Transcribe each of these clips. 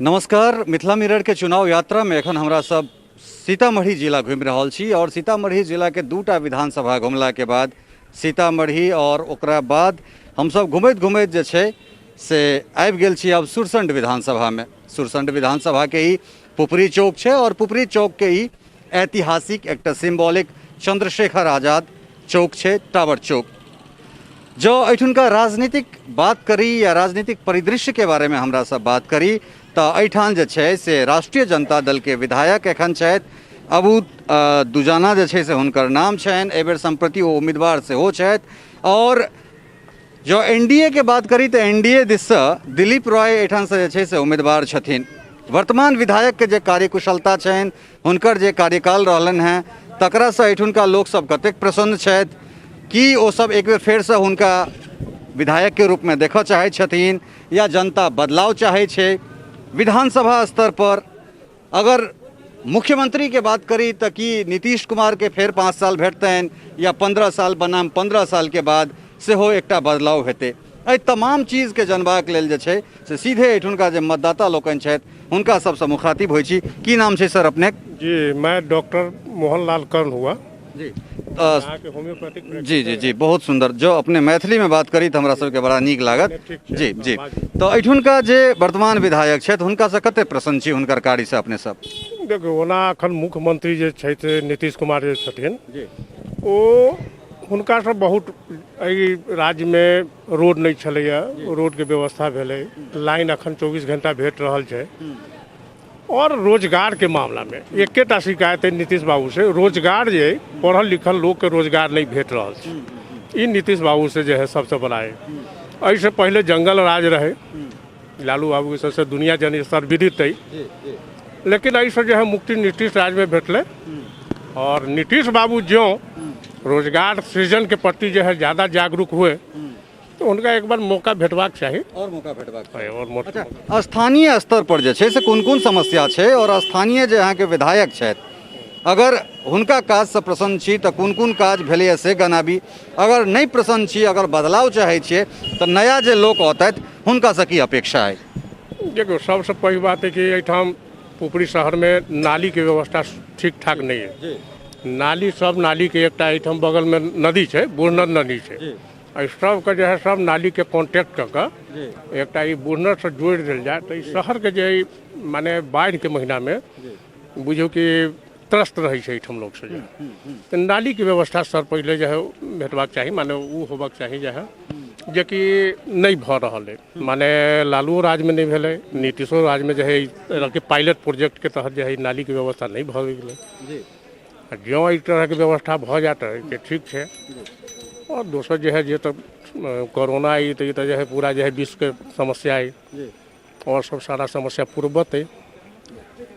नमस्कार। मिथिला मिरर के चुनाव यात्रा में एखन हमरा सब सीतामढ़ी जिला घूमि रहल छी और सीतामढ़ी जिला के दूटा विधानसभा घुमला के बाद सीतामढ़ी और ओकरा बाद हमसब घुमैत घुमैत जे छै से आबि गेल छी अब सुरसंड विधानसभा में। सुरसंड विधानसभा के ई पुपरी चौक छै और पुपरी चौक के ई ऐतिहासिक एकटा सिम्बॉलिक चंद्रशेखर आजाद चौक छै, टावर चौक। जँ एहिठुनका राजनीतिक बात करी या राजनीतिक परिदृश्यके बारेमे हमरा सब बात करी तऽ एहिठाम जे छै से राष्ट्रीय जनता दलके विधायक एखन छथि अबू दुजाना जे छै से हुनकर नाम छनि। एहिबेर सम्प्रति ओ उम्मीदवार सेहो छथि। आओर जँ एन डी ए के बात करी तऽ एन डी ए दिससँ दिलीप रॉय एहिठामसँ जे छै से उम्मीदवार छथिन। वर्तमान विधायकके जे कार्यकुशलता छनि, हुनकर जे कार्यकाल रहलनि हेँ, तकरासँ एहिठुनका लोकसभ कतेक प्रसन्न छथि, की ओसभ एक बेर फेरसँ हुनका विधायकके रूपमे देखऽ चाहै छथिन या जनता बदलाव चाहै छै। विधानसभा स्तरपर अगर मुख्यमंत्रीके बात करी तऽ की नीतीश कुमारके फेर 5 साल भेटतनि या 15 साल बनाम 15 सालके बाद सेहो एकटा बदलाव हेतै। एहि तमाम चीजके जानबाक लेल जे छै से सीधे एहिठुनका जे मतदाता लोकनि छथि हुनका सबसँ मुखातिब होइ छी। की नाम छै सर अपने? जी, मैं डॉक्टर मोहन लाल कर्ण हुआ। जी, अहाँके होम्योपैथिक। जी जी जी, बहुत सुंदर। जो अपने मैथिलीमे बात करी तऽ हमरा सबके बड़ा नीक लागत। ठीक छै। जी जी, तऽ एहिठुनका जे वर्तमान विधायक छथि हुनकासँ कते प्रसन्न छी हुनकर कार्यसँ अपने सब? देखियौ, ओना एखन मुख्यमंत्री जे छथि नीतीश कुमार जे छथिन ओ हुनकासँ बहुत एहि राज्यमे रोड नहि छलैए, रोडके व्यवस्था भेलै, लाइन अखन 24 घंटा भेट रहल छै। और रोजगारके मामलामे एकेटा शिकायत अइ नीतीश बाबूसँ, रोजगार जे अइ पढ़ल लिखल लोकके रोजगार नहि भेट रहल छै। ई नीतीश बाबूसँ जे है सबसँ बड़ा अइ। एहिसँ पहिले जंगल राज रहै लालू बाबूके, सबसँ दुनिया जन सर्वविदित अइ, लेकिन एहिसँ जे है मुक्ति नीतीश राजमे भेटलै। और नीतीश बाबू ज्यों रोजगार सृजनके प्रति जे है ज़्यादा जागरूक हुए तो हुनका एक बार मौका भेटबाक चाही। और मौका भेटबाक चाही। और मौका। अच्छा, स्थानीय स्तर पर जे छै से कोन कोन समस्या छै और स्थानीय जे अहाँके विधायक छथि अगर हुनका काजसँ प्रसन्न छी तऽ कोन कोन काज भेलैए से गनाबी, अगर नहि प्रसन्न छी, अगर बदलाव चाहै छियै तऽ नया जे लोक औतथि हुनकासँ की अपेक्षा अइ? देखियौ, सबसँ पैघ बात है कि एहिठाम पुपरी शहरमे नालीके व्यवस्था ठीक ठाक नहि है। नाली सब नालीके एकटा एहिठाम बगलमे नदी छै, बुढ़नद नदी छै, एहि सबके जे है सब नालीके कॉन्टेक्ट कऽ कऽ एकटा ई बुढ़नदसँ जोड़ि देल जाय तऽ ई शहरके जे माने बाढ़िके महीनामे बुझियौ कि त्रस्त रहै छै एहिठाम लोकसभ जे तऽ नालीके व्यवस्था सर पहिले जे है भेटबाक चाही, माने ओ होबाक चाही जे है जेकि नहि भऽ रहल अइ। माने लालूओ राजमे नहि भेलै, नीतीशो राजमे जे है एहि तरहके पायलट प्रोजेक्टके तहत जे है नालीके व्यवस्था नहि भऽ गेलै। आ जँ एहि तरहके व्यवस्था भऽ जायत तऽ ठीक छै। आओर दोसर जे है जे तऽ कोरोना ई तऽ ई तऽ जे है पूरा जे है विश्वके समस्या अइ, आओर सब सारा समस्या पूर्ववत अइ,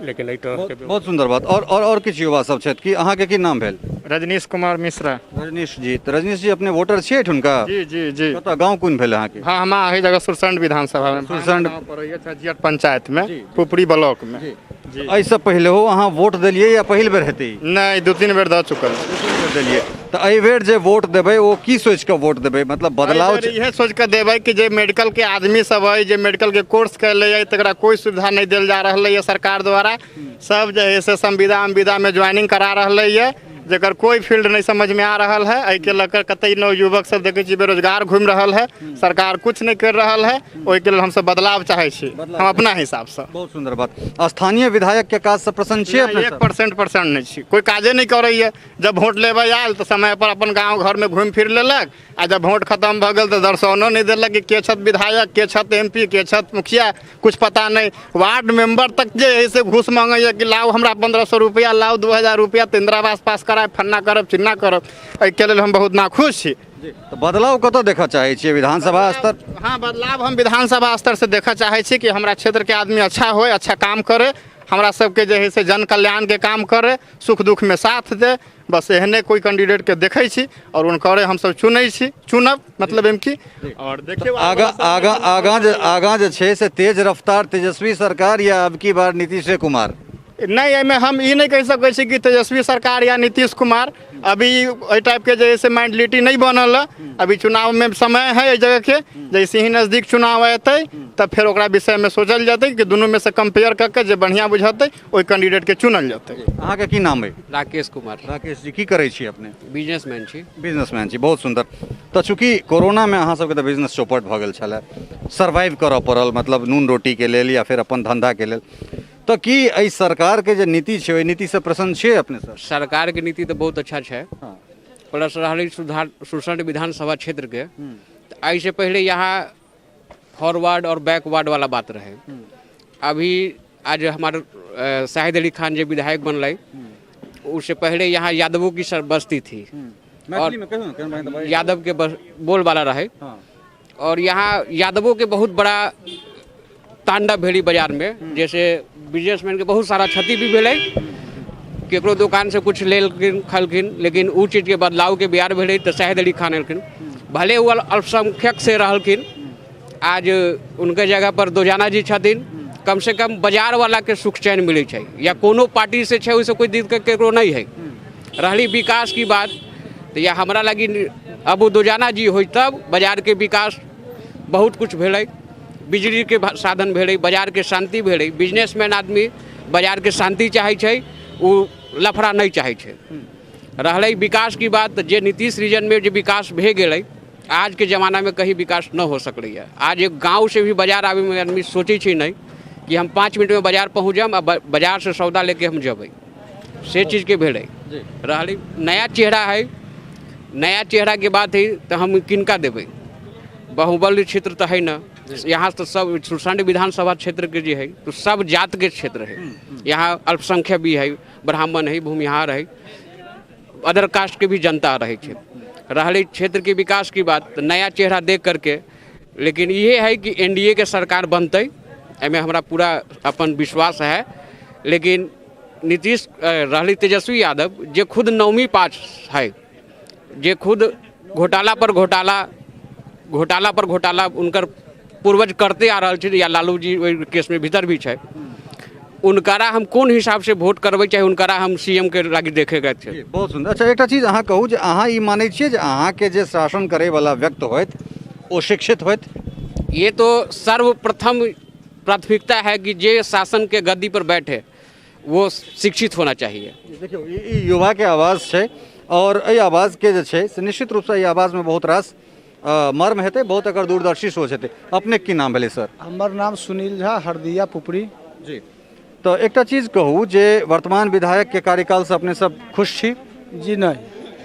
लेकिन एहि तरहके बहुत सुन्दर बात। और और और किछु युवा सब छथि। की अहाँके की नाम भेल? रजनीश कुमार मिश्रा। रजनीश जी, तऽ रजनीश जी अपने वोटर छियै एहिठुनका? जी जी जी। कतऽ गाँव कोन भेल अहाँके? हाँ, हम एहि जगह सुरसंड विधानसभा में। सुरसंड। गाँव पड़ैया झिझिया पंचायत में, पुपरी ब्लॉक में। जी। एहिसँ पहिलेहो अहाँ वोट देलियै या पहिल बेर हेतै ई? नहि, 2-3 बेर दऽ चुकल छी। 2-3 बेर देलियै, तऽ एहि बेर जे वोट देबै ओ की सोचि कऽ वोट देबै? मतलब बदलाव एहि बेर इएह सोचि कऽ देबै कि जे मेडिकल के आदमी सब अइ, जे मेडिकल के कोर्स कयले अइ, तकरा कोइ सुविधा नहि देल जा रहलै यऽ सरकार द्वारा। सब जे है से संविदा उमविदा में ज्वाइनिंग करा रहलै यऽ, जकर कोइ फील्ड नहि समझ में आ रहल है। एहिके लऽ कऽ कते नवयुवक सब देखै छी बेरोजगार घुमि रहल है, सरकार कुछ नहि करि रहल है। ओहिके लेल हमसब बदलाव चाहै छी हम अपना हिसाबसँ। बहुत सुन्दर बात। स्थानीय विधायक के काज से प्रसन्न छियै अपने एक सब? परसेंट प्रसन्न नहि छी, कोइ काजे नहि करैए। जब वोट लेबै आयल तऽ समय पर अपन गाँव घरमे घुमि फिर लेलक, आ जब वोट खतम भऽ गेल तऽ दर्शनो नहि देलक कि के छथि विधायक, के छथि एम पी, के छथि मुखिया, कुछ पता नहि। वार्ड मेंबर तक जे है से घूस मांगैए कि लाउ हमरा 1500 रुपया, लाउ 2000 रुपया, तऽ इंदिरा आवास पास करायब, फन्ना करब, चिन्ना करब। एहिके लेल हम बहुत नाखुश छी। तऽ बदलाव कतऽ देखऽ चाहै छियै? विधानसभा स्तर? हाँ, बदलाव हम विधानसभा स्तर से देखऽ चाहै छी कि हमरा क्षेत्रके आदमी अच्छा होय, अच्छा काम करे, हमरा सबके जे है से जन कल्याणके काम करे, सुख दुखमे साथ दे। बस एहने कोइ कैंडिडेटके देखै छी आओर हुनकरे हमसब चुनै छी, चुनब मतलब एम की। आओर देखियौ आगाँ आगाँ आगाँ जे आगाँ जे छै से तेज रफ्तार तेजस्वी सरकार या अब की बार नीतीशे कुमार? नहि, एहिमे हम ई नहि कहि सकै छी कि तेजस्वी सरकार या नीतीश कुमार। अभी एहि टाइपके जे है से मेंटलिटी नहि बनल है। अभी चुनावमे समय है एहि जगहके। जैसे ही नजदीक चुनाव एतै तऽ फेर ओकरा विषयमे सोचल जेतै कि दुनूमे से कम्पेयर कऽ के जे बढ़िआँ बुझेतै, ओहि कैंडिडेटके चुनल जेतै। अहाँके की नाम अइ? राकेश कुमार। राकेश जी, की करै छी अपने? बिजनेसमैन छी। बिजनेसमैन छी, बहुत सुन्दर। तऽ चूँकि कोरोनामे अहाँ सबके तऽ बिजनेस चौपट भऽ गेल छलै, सर्वाइव करऽ पड़ल, मतलब नून रोटीके लेल या फेर अपन धन्धाके लेल, तऽ की एहि सरकारके जे नीति छै, ओहि नीतिसँ प्रसन्न छियै अपने सब? सरकारके नीति तऽ बहुत अच्छा छै। प्लस रहलै सुधार सुरसंड विधानसभा क्षेत्रके, तऽ एहिसँ पहिले यहाँ फॉरवर्ड और बैकवर्ड वाला बात रहे। अभी आज हमारे शाहिद अली खान जे विधायक बनलै, उससे पहले यहाँ यादवों की सर बस्ती थी और यादव के बोलबाला रहे और यहाँ यादवों के बहुत बड़ा तांडव भेली बाजार में, जैसे बिजनेसमैन के बहुत सारा क्षति भी भेलै। केकरो दोकान से कुछ लेलखिन, खलखिन, लेकिन उ चीजके बदलावके बिहार भेलै तऽ शाहिद अली खान एलखिन। भले ओ अल्पसंख्यक से रहलखिन, आज उनके जगह पर दोजाना जी छथिन। कम से कम बाजार वाला के सुख चैन मिलै छै। या कोनो पार्टी से छै, ओहिसँ कोई दिक्कत केकरो नहि है। रहली विकास की बात, तऽ या हमरा लगी अबू दोजाना जी होइ तब बाजारके विकास बहुत कुछ भेलै। बिजलीके साधन भेलै, बाजारके शान्ति भेलै। बिजनेसमैन आदमी बाजारके शान्ति चाहै छै, ओ लफड़ा नहि चाहै छै। रहलै विकास की बात, तऽ जे नीतीश रीजनमे जे विकास भए गेलै, आजके जमानामे कहीं विकास न हो सकलै। आज एक गाँव से भी बाजार आबैमे आदमी सोचै छै नहि कि हम 5 मिनटमे बाजार पहुँच जायब आ बाजारसँ सौदा लेके हम जेबै, से चीजके भेलै। रहलै नया चेहरा है, नया चेहराके बात है, तऽ हम किनका देबै? बाहुबल क्षेत्र तऽ है न यहाँ, तऽ सब सुरसंड विधानसभा क्षेत्रके जे है तो सब जातके क्षेत्र है। यहाँ अल्पसंख्यक भी है, ब्राह्मण है, भूमिहार है, अदर कास्ट के भी जनता रहै छै। रहलै क्षेत्रके विकास की बात, तऽ नया चेहरा देख करके, लेकिन इहे है कि एनडीए के सरकार बनतै, एहिमे हमरा पूरा अपन विश्वास है। लेकिन नीतीश रहलै तेजस्वी यादव, जे खुद नौवीं पास है, जे खुद घोटाला पर घोटाला, घोटाला पर घोटाला उनकर पूर्वज करते आ रहल छै, या लालू जी ओहि केसमे भीतर भी छै, उनकरा हम कोन हिसाबसँ वोट करबै, चाहे उनकरा हम सी एम के लागी देखेके छै? जी, बहुत सुन्दर। अच्छा, एकटा चीज अहाँ कहू जे अहाँ ई मानै छियै जे अहाँके जे शासन करैवला व्यक्ति होथि, ओ शिक्षित होथि? ये तो सर्वप्रथम प्राथमिकता है कि जे शासन के गद्दी पर बैठे वो शिक्षित होना चाहिए। देखियौ, ई युवाके आवाज छै आओर एहि आवाजके जे छै से निश्चित रूपसँ एहि आवाजमे बहुत रास मर्म हेतै, बहुत एकर दूरदर्शी सोच हेतै। अपने की नाम भेलै सर? हमर नाम सुनील झा, हरदिया पुपरी। जी, तऽ एकटा चीज कहू जे वर्तमान विधायकके कार्यकालसँ अपने सब खुश छी? जी नहि।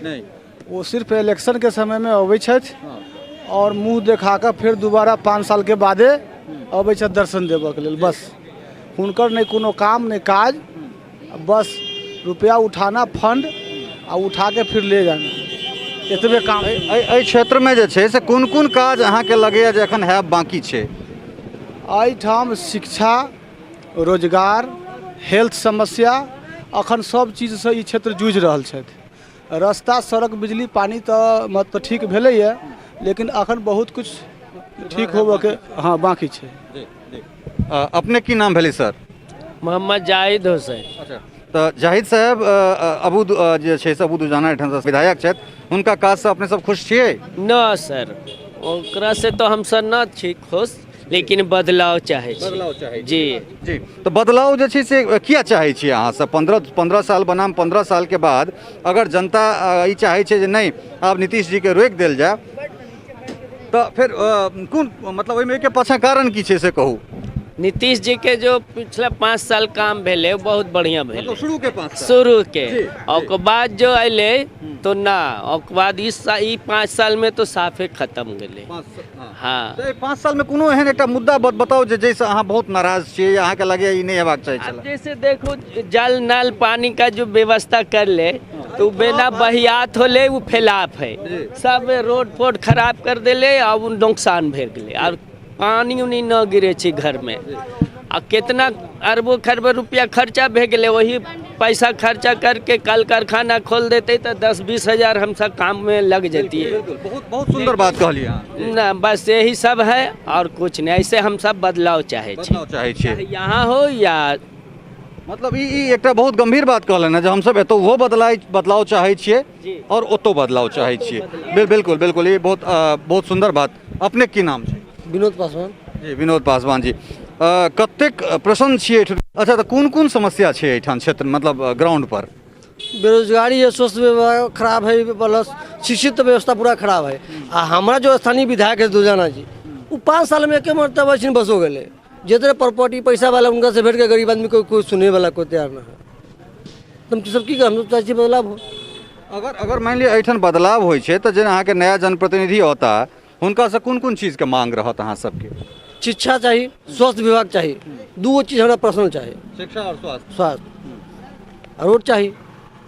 नहि? ओ सिर्फ इलेक्शनके समयमे अबै छथि आओर मुँह देखा कऽ फेर दोबारा 5 सालके बादे अबै छथि दर्शन देबऽके लेल। बस हुनकर नहि कोनो काम, नहि काज, बस रुपया उठाना फंड आ उठा के फिर ले जाना, एतबे काम। एहि क्षेत्रमे जे छै से कोन कोन काज अहाँके लगैए जे एखन हैब बाँकी छै? एहिठाम शिक्षा, रोजगार, हेल्थ समस्या, अखन सब चीजसँ ई क्षेत्र जूझि रहल छथि। रास्ता, सड़क, बिजली, पानि तऽ मतलब ठीक भेलैए, लेकिन अखन बहुत किछु ठीक होबऽके हँ बाँकी छै। अपने की नाम भेलै सर? मोहम्मद जाहिद हुसैन। अच्छा, तऽ जाहिद साहेब, अबू जे छै से अबू दुजाना एहिठामसँ विधायक छथि, हुनका काजसँ अपने सब खुश छियै? न सर, ओकरा से तो हम सब न छी खुश, लेकिन बदलाव चाहे छी। बदलाव चाहै? जी। जी, तऽ बदलाव जे छै से किया चाहै छियै अहाँ सब? 15 साल बनाम 15 सालके बाद अगर जनता ई चाहै छै जे नहि, आब नीतीश जीके रोकि देल जाय, तऽ फेर कोन मतलब ओहिमे एहिके पाछाँ कारण की छै से कहू। नीतीश जी के जो पिछला 5 साल काम भेलै, बहुत बढ़िया भेलै। मतलब शुरू के 5 साल। शुरू के, और ओकर बाद जो अयलै तो ना, ओकर बाद ई 5 साल में तो साफे खत्म गेलै। 5 साल, हाँ। हाँ। तऽ एहि 5 सालमे कोनो एहन एकटा मुद्दा बताउ जे जाहिसँ अहाँ बहुत नाराज छियै या अहाँके लगैए ई नहि हेबाक चाही अब छलै। जैसे देखो, जल नल पानी का जो व्यवस्था कर ले तो बिना बहियात होले, वो फैलाप है। सब रोड फोड खराब कर देले और उ नुकसान भे गेलै और पानी उनी न गिरे छै घर में। आ कितना अरबों खरबों रुपया खर्चा भे गेलै, वही पैसा खर्चा करके कल कारखाना खोल देते तो 10-20 हजार हम सब काम में लग जतिए। बिल्कुल, बहुत बहुत सुंदर बात कहलियै अहाँ। ना, बस यही सब है और कुछ नहीं। ऐसे हम सब बदलाव चाहे छी। बदलाव चाहै छियै। चाहे यहाँ हो या मतलब ई ई एकटा बहुत गंभीर बात कहलनि हेँ जे हमसब एतहुओ बदलाव चाहै छियै आओर ओतौ बदलाव चाहै छियै। बिल्कुल बिल्कुल, ई बहुत बहुत सुन्दर बात। अपने की नाम छै? विनोद पासवान। जी, विनोद पासवान जी, कतेक प्रसन्न छियै एहिठाम? अच्छा, तऽ कोन कोन समस्या छै एहिठाम क्षेत्र, मतलब ग्राउंड पर? बेरोजगारी है, स्वास्थ्य व्यवस्था खराब है, प्लस शिक्षित व्यवस्था पूरा खराब है। आ हमरा जो स्थानीय विधायक है दुजाना जी, वो 5 साल में एक मरतबा छिन बस हो गए। जितने प्रॉपर्टी पैसा वाला उनका से भेट के गरीब आदमी को कोई सुने वाला कोई तैयार ना है। तुम सब की हम चाहै छी बदलाव हो। अगर अगर मानि लिअ एहिठाम बदलाव होइ छै तऽ जेना अहाँके नया जनप्रतिनिधि औता, हुनकासँ कोन कोन चीजके मांग रहत अहाँ सबके? शिक्षा चाही, स्वास्थ्य विभाग चाही, दूगो चीज हमरा पर्सनल चाही। शिक्षा और स्वास्थ्य। स्वास्थ्य आ रोड चाही,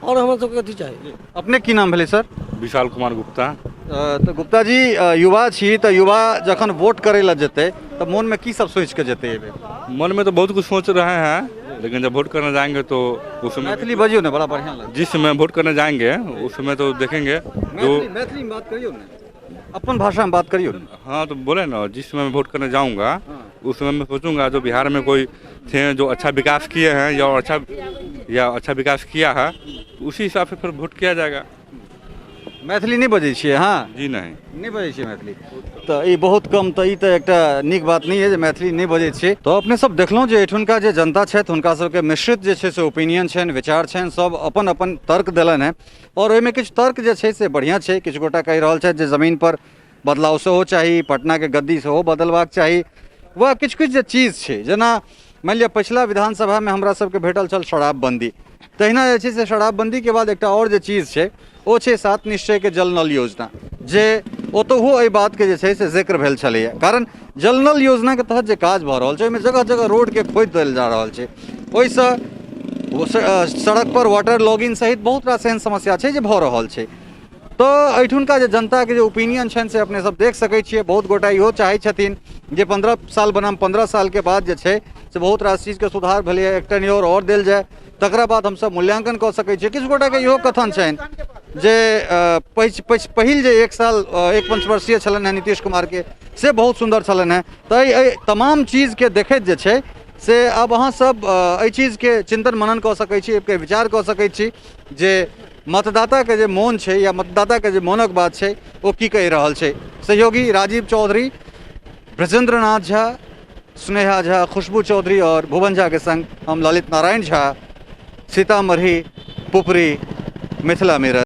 और हमरा सबके कथी चाही। अपने की नाम भेलै सर? विशाल कुमार गुप्ता। तऽ गुप्ता जी, युवा छी, तऽ युवा जखन वोट करै लए जेतै तऽ मोनमे की सब सोचि कऽ जेतै एहि बेर? मन में तो बहुत कुछ सोच रहे हैं, लेकिन जब वोट करने जाएंगे तो उस समय मैथिली बजियौ ने, बड़ा बढ़िआँ लगतै। जिस समय वोट करने जाएंगे उस समय तो देखेंगे जो मैथिली मैथिलीमे बात करियौ ने, अपन भाषामे बात करियौ ने। हाँ, तो बोले ना, जिस समय मैं वोट करने जाऊंगा उस समय मैं सोचूंगा जो बिहार में कोई थे जो अच्छा विकास किए हैं या अच्छा विकास किया है, तो उसी हिसाब से फिर वोट किया जाएगा। मैथिली नहि बजै छियै अहाँ? जी नहीं। नहि बजै छियै मैथिली तऽ ई बहुत कम, तऽ ई तऽ एकटा नीक बात नहि अइ जे मैथिली नहि बजै छियै। तऽ अपने सब देखलहुँ जे एहिठुनका जे जनता छथि हुनका सबके मिश्रित जे छै से ओपिनियन छनि, विचार छनि, सब अपन अपन तर्क देलनि हेँ आओर ओहिमे किछु तर्क जे छै से बढ़िआँ छै। किछु गोटा कहि रहल छथि जे जमीनपर बदलाव सेहो चाही, पटनाके गद्दी सेहो बदलबाक चाही, वा किछु किछु जे चीज छै जेना मानि लिअ पछिला विधानसभामे हमरा सबके भेटल छल शराबबन्दी, तहिना जे छै से शराबबन्दीके बाद एकटा आओर जे चीज छै ओ छै सात निश्चयके जल नल योजना, जे ओतहुओ एहि बातके जे छै से जिक्र भेल छलैए। कारण जल नल योजनाके तहत जे काज भऽ रहल छै ओहिमे जगह जगह रोडके खोदि देल जा रहल छै, ओहिसँ सड़क पर वाटर लॉगिंग सहित बहुत रास एहन समस्या छै जे भऽ रहल छै। तऽ एहिठुनका जे जनताके जे ओपिनियन छनि से अपने सब देख सकै छियै। बहुत गोटा इहो चाहै छथिन जे 15 साल बनाम 15 सालके बाद जे छै से बहुत रास चीजके सुधार भेलैए, एक टेन्योर आओर देल जाय, तकरा बाद हमसब मूल्यांकन कऽ सकै छियै। किछु गोटाके इहो कथन छनि जे पहिल जे 1 साल एक पंचवर्षीय छलनि हेँ नीतीश कुमारके से बहुत सुन्दर छलनि हेँ। तऽ एहि तमाम चीजके देखैत जे छै से आब अहाँ सब एहि चीजके चिन्तन मनन कऽ सकै छी, एहिके विचार कऽ सकै छी जे मतदाताके जे मोन छै या मतदाताके जे मोनक बात छै ओ की कहि रहल छै। सहयोगी राजीव चौधरी, ब्रजेंद्र नाथ झा, स्नेहा झा, खुशबू चौधरी और भुवन झा के संग हम ललित नारायण झा, सीतामढ़ी, पुपरी, मिथिला मिरर।